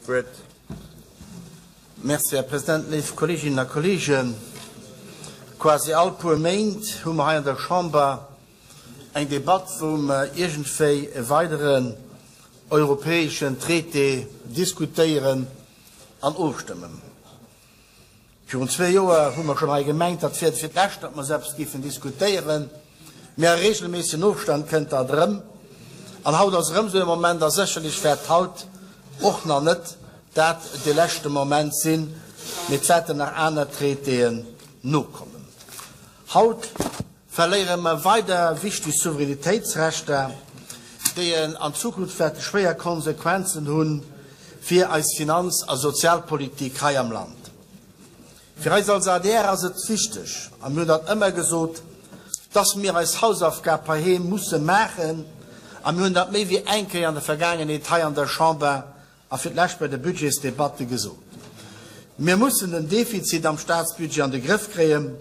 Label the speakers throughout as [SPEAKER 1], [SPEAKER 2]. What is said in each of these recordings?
[SPEAKER 1] d'Wuert.
[SPEAKER 2] Merci, Här President. Léif Kolleeginnen a Kolleegen, quasi all puer Méint hu mer hei an der Chamber eng Debatt, wou mer iergendwéi e weideren europäeschen Traité diskutéieren an ofstëmmen. Virun zwee Joer hu mer schonn hei gemengt, dat wier fir d'lescht, datt mer esou eppes géifen diskutéieren, mä a regelméissegen Ofstand kënnt dat erëm. An haut ass erëm esou e Moment, a sécherlech wäert haut och nach net dat dee leschte Moment sinn, mee et wäerten nach aner Traitéen nokommen. Haut verléiere mer weider wichteg Souveränitéitsrechter, déi an Zukunft wäerte schwéier Konsequenzen hu fir eis Finanz a Sozialpolitik hei am Land. Fir eis als adr ass et wichteg, a mir hunn dat ëmmer gesot, dass mir eis Hausaufgab heiheem musse maachen, a mir hunn dat méi wéi eng Kéier an der Vergaangenheet hei an der Chamber a fir d'lescht bei de Budgetsdebatte gesot, Mir mussen den Defizit am Statsbudget an de Grëff kréien,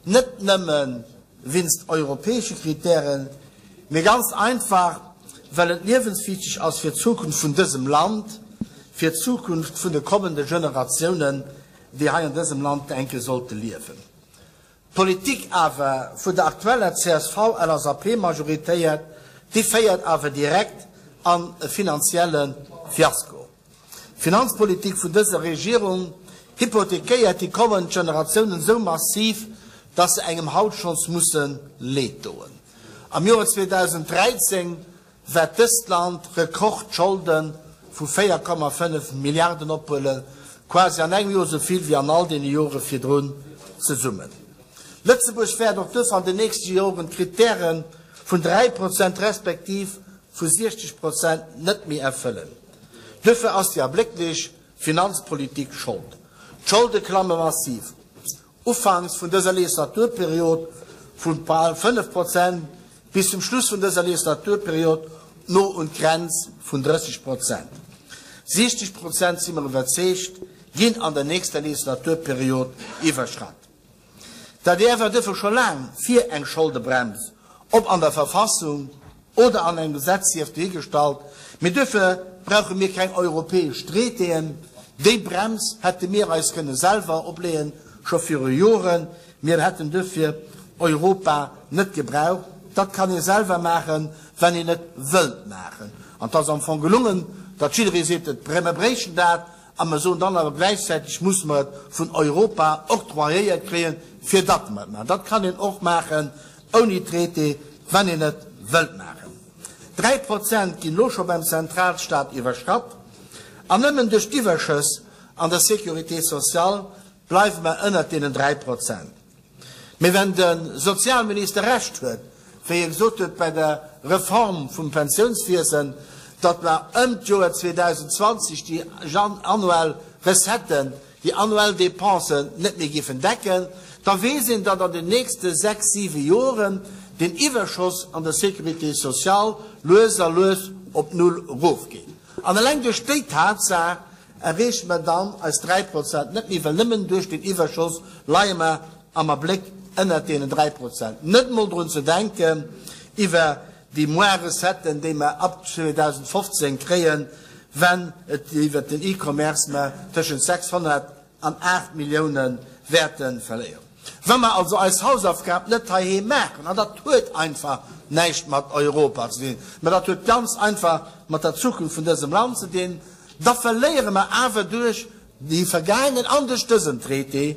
[SPEAKER 2] net nëmme winst europäesche Kritären, mee ganz einfach, well et liewenswichtig ass fir d'Zukunft vun dësem Land, fir d'Zukunft vun de kommende Generatiounen, déi hei an dësem Land enke sollte liewen. D'Politik awer vun der aktueller CSV-LSAP-Majoritéiert, déi féiert awer direkt an e finanzielle Fiasko. D'Finanzpolitik vun dëser Regierung hypothekéiert déi kommend Generatiounen esou massiv, dass se engem haut schonns musse Leed doen. Am Joer 2013 wäert dëst Land Rekordscholde vu 4,5 Milliarden ophuelen, quasi an engem Joer esou vill wéi an all deene Jore virdrun zesummen. Lëtzebuerg wäert och dës an den nächste Joren d'Krittäre vun 3 Prozent respektiv vu 60 Prozent net méi erfëllen. Duerfir ass déi erblécklech Finanzpolitik Schold. D'Scholde klamme massiv. Ufanks vun dëser Legislaturperiod vu bal 5 Prozent bis zum Schluss vun dëser Legislaturperiod no un d'Grenz vun 30 Prozent. 60 Prozent, si mer iwwerzeegt, ginn an der nächster Legislaturperiod iwwerschratt. D'adr war duerfir scho laang fir eng Scholdebrems, ob an der Verfassung oder an engem Gesetz sief dohigestallt, mee duerfir brauche mir keng europäesch Traitéen. Déi Brems hätte mir eis kënne selwer opleeën, scho viru Joren. Mir hätten duerfir Europa net gebraucht. Dat kann ee selwer maachen, wann een et wëllt maachen. An et ass am Fong gelungen, datt jidderee seet, et mir bréichten dat, a mer soen dann awer gläichzäiteg musse mer et vun Europa octroyéiert kréien, fir datt mer et maachen. Dat kann een och maachen ouni Traité, wann een et wëllt maachen. 3% ginn elo scho beim Zentralstaat iwwerschratt, an nëmmen duerch d'Iwwerschëss an der Sécurité sociale bleiwe mer ënnert deenen 3%. Mee wenn de Sozialminister Recht huet, wéi e gesot huet bei der Reform vum Pensiounswiesen, datt mer ëm d'Joer 2020 déi annuell Recetten, déi annuell Dépensen net méi géifen decken, da weess een, datt an den nächste sechs, siwe Joren den Iwwerschoss an der Sécurité sociale lues a lues op Null erofgeet. An eleng duerch déi Tatsaach erreeche mer dann eis 3% net méi, well nëmmen duerch den Iwwerschoss leie mer am Abléck ënnert deenen 3%. Net emol drun ze denken iwwer déi moin Recetten, déi mer ab 2015 kréien, wenn et iwwert den E-Commerce mer tëschent 600 an 8 Millioune wäerte verléieren. Wa mer also eis Hausaufgab net heiheem maachen, an dat huet einfach näischt mat Europa ze dinn, mä dat huet ganz einfach mat der Zukunft vun dësem Land ze dinn, da verléiere mer awer duerch déi vergaangen an duerch dësen Traité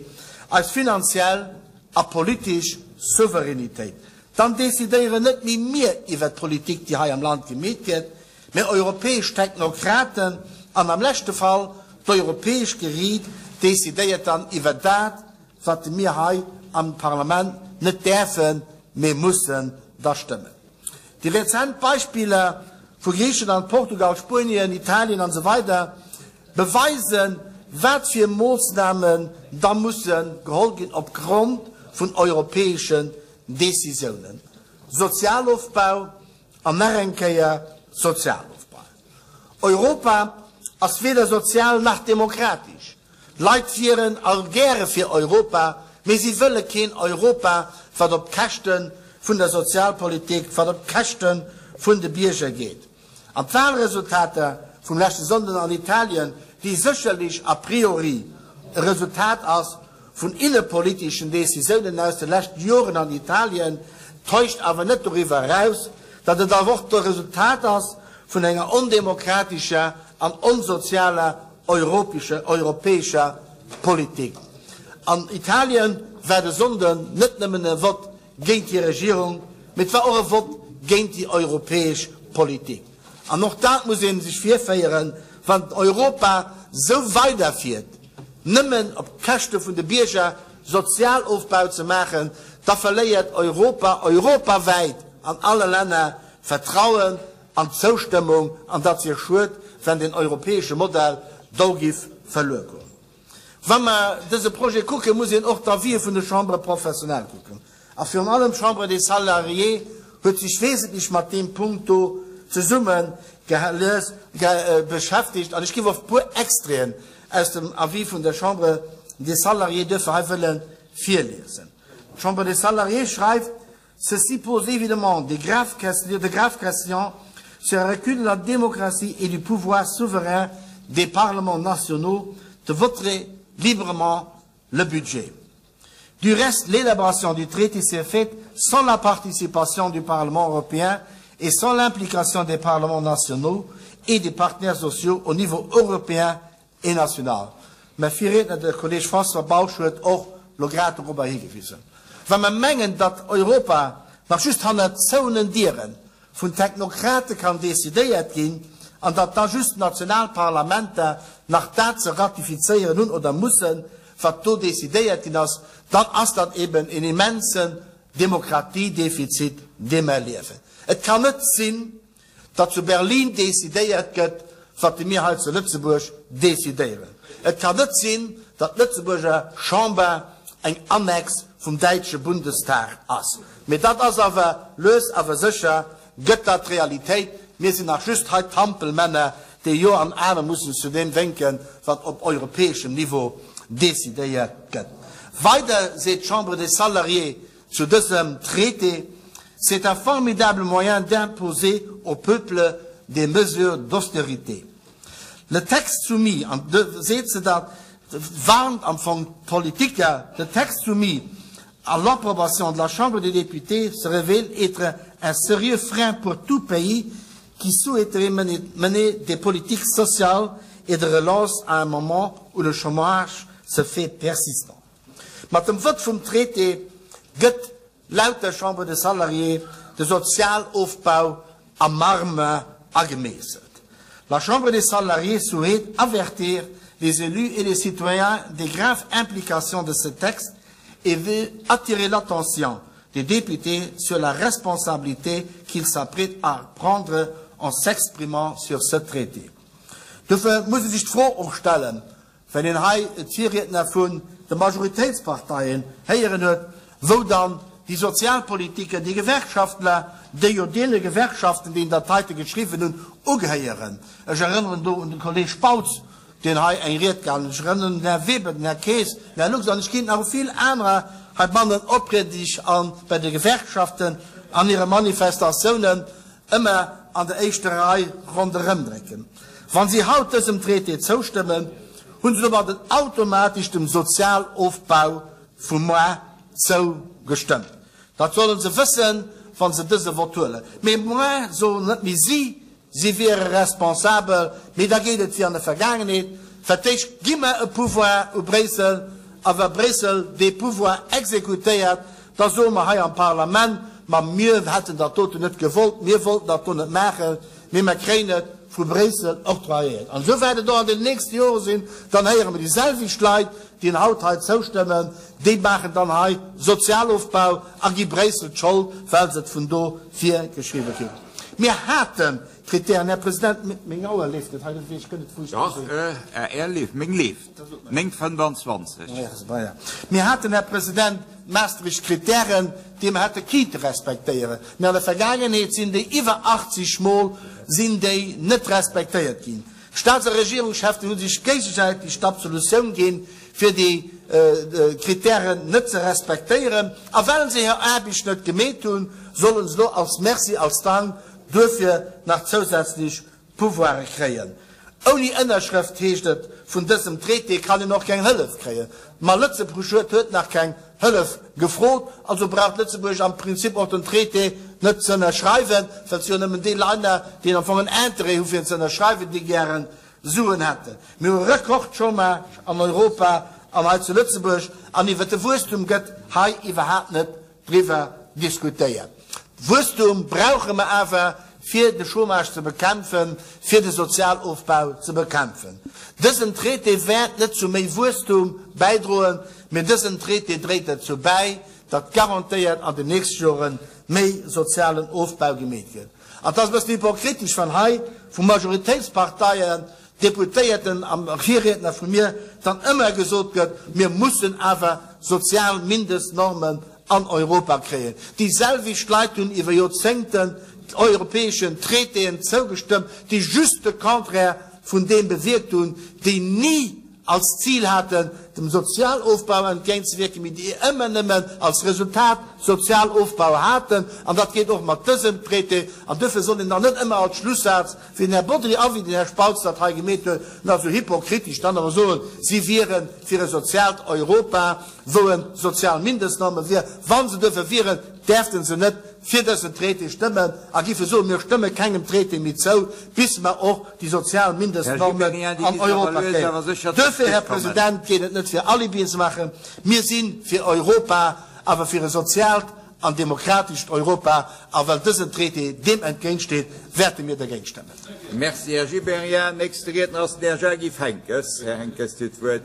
[SPEAKER 2] eis finanziell a politesch Souveränitéit. Dann decidéieren net méi mir iwwert d'Politik, déi hei am Land gemeet gëtt, mä europäesch Technokraten an am leschte Fall d'Europäesch Geriit decidéiert dann iwwer dat, wat mir hei am Parlament net däerfen, mä mussen da stëmmen. Déi rezent Beispiller vu Griichenland, Portugal, Spuenien, Italien an esou weider beweisen, wat fir Moossnamen da musse geholl ginn opgrond vun europäeschen Décisiounen. Sozialofbau an nach eng Kéier Sozialofbau. Europa ass weder sozial nach demokratesch. D'Leit wieren all gäre fir Europa, mee si wëlle keen Europa, wat op d'Käschte vun der Sozialpolitik, wat op d'Käschte vun de Bierger geet. An d'Wahlresultater vum leschte Sonnden an Italien, déi sécherlech a priori e Resultat ass vun innepoliteschen Décisiounen aus de leschten Joren an Italien, täuscht awer net doriwwer eraus, datt et awer och de Resultat ass vun enger ondemokratescher an onsozialer europäescher Politik. An Italien war de Sonnden net nëmmen e Vott géint déi Regierung, mee et war och e Vott géint déi europäesch Politik. An och dat muss ee sech virféieren, Wann Europa sou weiderfiert, nëmmen op Käschte vun de Bierger Sozialofbau ze maachen, da verléiert Europa europawäit an alle Länner d'Vertrauen an d'Zoustëmmung, an dat wier schued, wenn den europäesche Modell do giff verluer goen. Wa mer dëse Projet kucken, muss een och d'Avisë vun de Chambres professionnelles kucken. A virun allem d'Chambre des Salariés huet sech wesentlech mat deem Punkt do zesumme beschäftigt. An ech géif och e puer Extraiten aus dem Avis vun der Chambre des Salariés duerfir hei wëlle virliesen. D'Chambre des Salariés schreift, Ceci pose évidemment de graves questions sur un recul de la démocratie et du pouvoir souverain des parlements nationaux de voter librement le budget. Du reste, l'élaboration du traité s'est faite sans la participation du Parlement européen et sans l'implication des parlements nationaux et des partenaires sociaux au niveau européen et national. Mä Virriedner, de Kolleg François Bausch, huet och lo grad dorobber higewisen. Wa mer mengen, datt Europa nach just hannert zouenen Diere vun Technokrate kann decidéiert ginn an datt da just d'national Parlamenter nach dat ze ratifizéieren hunn oder mussen, wat do decidéiert ginn ass, dann ass dat eben en immensen Demokratiedefizit, dee mer erliewen. Et kann net sinn, datt zu Berlin decidéiert gëtt, wat mir hei zu Lëtzebuerg decidéieren. Et kann net sinn, datt d'Lëtzebuerger Chamber eng Annex vum däitsche Bundestag ass. Mee dat ass awer lues awer sécher gëtt dat Realitéit. Mir sinn nach just hei d'Hampelmänner, déi Jo an Amen mussen zu deem wénken, wat op europäeschem Niveau decidéiert gëtt. Weider seet d'Chambre des Salariés, Zu dësem Traité, c'est un formidable moyen d'imposer au peuple des mesures d'austérité. Le texte soumis, an do seet se dat, warnt am Fong d'Politiker, le texte soumis à l'approbation de la Chambre des députés se révèle être un sérieux frein pour tout pays qui souhaiterait mener des politiques sociales et de relance à un moment où le chômage se fait persistant. Mat dem Vott vum Traité gëtt laut der Chambre des Salariés de Sozialofbau am Marmer agemeesselt. La Chambre des Salariés souhaite avertir les élus et les citoyens des graves implications de ce texte et veut attirer l'attention des députés sur la responsabilité qu'ils s'apprêtent à prendre en s'exprimant sur ce traité. Dofir muss ee sech d'Fro och stellen, Well een hei d'Virriedner vun de Majoritéitsparteien héieren huet, wou dann déi Sozialpolitiker, déi Gewerkschaftler, déi jo deene Gewerkschaften, déi dat heite geschriwwen hunn, ugehéieren, ech erënneren do un de Kolleg Spautz, deen hei eng Ried gehalen huet, ech erënneren un den Här Weber, den Här Kaes, den Här Lux an ech kéint nach u vill anerer heibannen oprieden, déi sech a bei de Gewerkschaften an hire Manifestatiounen ëmmer an der éischter Rei ronderëm drécken. Wa si haut dësem Traité zoustëmmen, hu se domadden automatesch dem Sozialofbau vu moar zougestëmmt. Dat solle se wëssen, wa se dëse Vott huelen. Mee moar soen net méi si, si wiere responsabel, mee da geet et wéi an der Vergaangenheet, Fir d'éischt gi mer e Pouvoir u Bréissel, a wa Bréissel dee Pouvoir exekutéiert, Da soe mer hei am Parlament, Ma mir hätten dat doten net gewollt, mir wollten dat do net maachen, mee mer kréien et vu Bréissel octroyéiert. An esou wäert et och an den nächste Jore sinn. Dann héiere mer déi selwecht Leit, déi haut hei zoustëmmen, déi maachen dann hei Sozialofbau a gi Bréissel d'Schold, well se et vun do virgeschriwwe kritt. Mir haten Kritären, Här President, meng Auer leeft net hei, ech kënn net wou ech
[SPEAKER 1] dru sinn. Dach, Är leeft, meng leeft. 9,25.
[SPEAKER 2] Mir haten, Här President, d'Maastricht-Kritären, déi mer hätte kinnte respektéieren, mä an der Vergaangenheet sinn déi iwwer 80 Mol sinn déi net respektéiert ginn. D'Staats a Regierungschefen hu sech géigesäiteg d'Absolutioun ginn, fir déi Kritären net ze respektéieren. A well se hir Aarbecht net gemeet hunn, solle se elo als Merci, als Dank duerfir nach zousätzlech Pouvoire kréien. Ouni Ënnerschrëft heescht et. vun dësem Traité kann een och keng Hëllef kréien. Ma Lëtzebuerg huet huet nach keng Hëllef gefrot, also braucht Lëtzebuerg am Prinzip och den Traité net ze ënnerschreiwen, well et si jo nëmmen déi Länner, déi am Fong en Interêt hu fir en ze ënnerschreiwen, déi gären Suen hätten. Mir hu Rekordchômage an Europa an hei zu Lëtzebuerg an iwwert de Wuesstum gëtt hei iwwerhaapt net driwwer diskutéiert. Wuesstum brauche mer awer, fir de Chômage ze bekämpfen, fir de Sozialofbau ze bekämpfen. Dësen Traité wäert net zu méi Wuesstum bäidroen, mee dësen Traité dréit derzou bäi, datt garantéiert an den nächste Jore méi sozialen Ofbau gemeet gëtt. An et ass e bëssen hypokritesch, wann hei vu Majoritéitsparteien, Deputéierten a Virriedner vu mir dann ëmmer gesot gëtt, mir mussen awer sozial Mindestnormen an Europa kréien. Déi selwecht Leit hunn iwwer Joerzéngten europäeschen Traitéen zougestëmmt, déi just de Contraire vun deem bewierkt hunn, déi ni als Zil haten, dem Sozialofbau entgéintzewierken, mee déi ëmmer nëmmen als Resultat Sozialofbau haten. An dat geet och mat dësem Traité. An duerfir soll een dann net ëmmer als Schlussaz, wéi den Här Bodry a wéi den Här Spautz dat hei gemeet huet, nach esou hypokritesch dann awer soen, si wiere fir e soziaalt Europa, wou e sozial Mindestnorme wier. Wa se duerfir wieren, däerfte se net fir dësen Traité stëmmen a giffe soen, mir stëmme kengem Traité méi zou, bis mer och déi sozial
[SPEAKER 1] Här
[SPEAKER 2] Mindestnormen
[SPEAKER 1] Gibéryen, Dir
[SPEAKER 2] an
[SPEAKER 1] gitt awer
[SPEAKER 2] Europa
[SPEAKER 1] lues
[SPEAKER 2] kréien.
[SPEAKER 1] awer sécher zum
[SPEAKER 2] Duerfir, Här
[SPEAKER 1] Schluss kommen.
[SPEAKER 2] President, geet et net fir Alibien ze maachen. Mir si fir Europa, awer fir e soziaalt an demokratescht Europa. A well dësen Traité deem entgéintsteet, wäerte mir dergéint stëmmen.
[SPEAKER 1] Merci, Här Gibéryen. Nächste Riedner ass den Här Jean-Yves Henckes. Här Henckes, Dir hutt d'Wuert.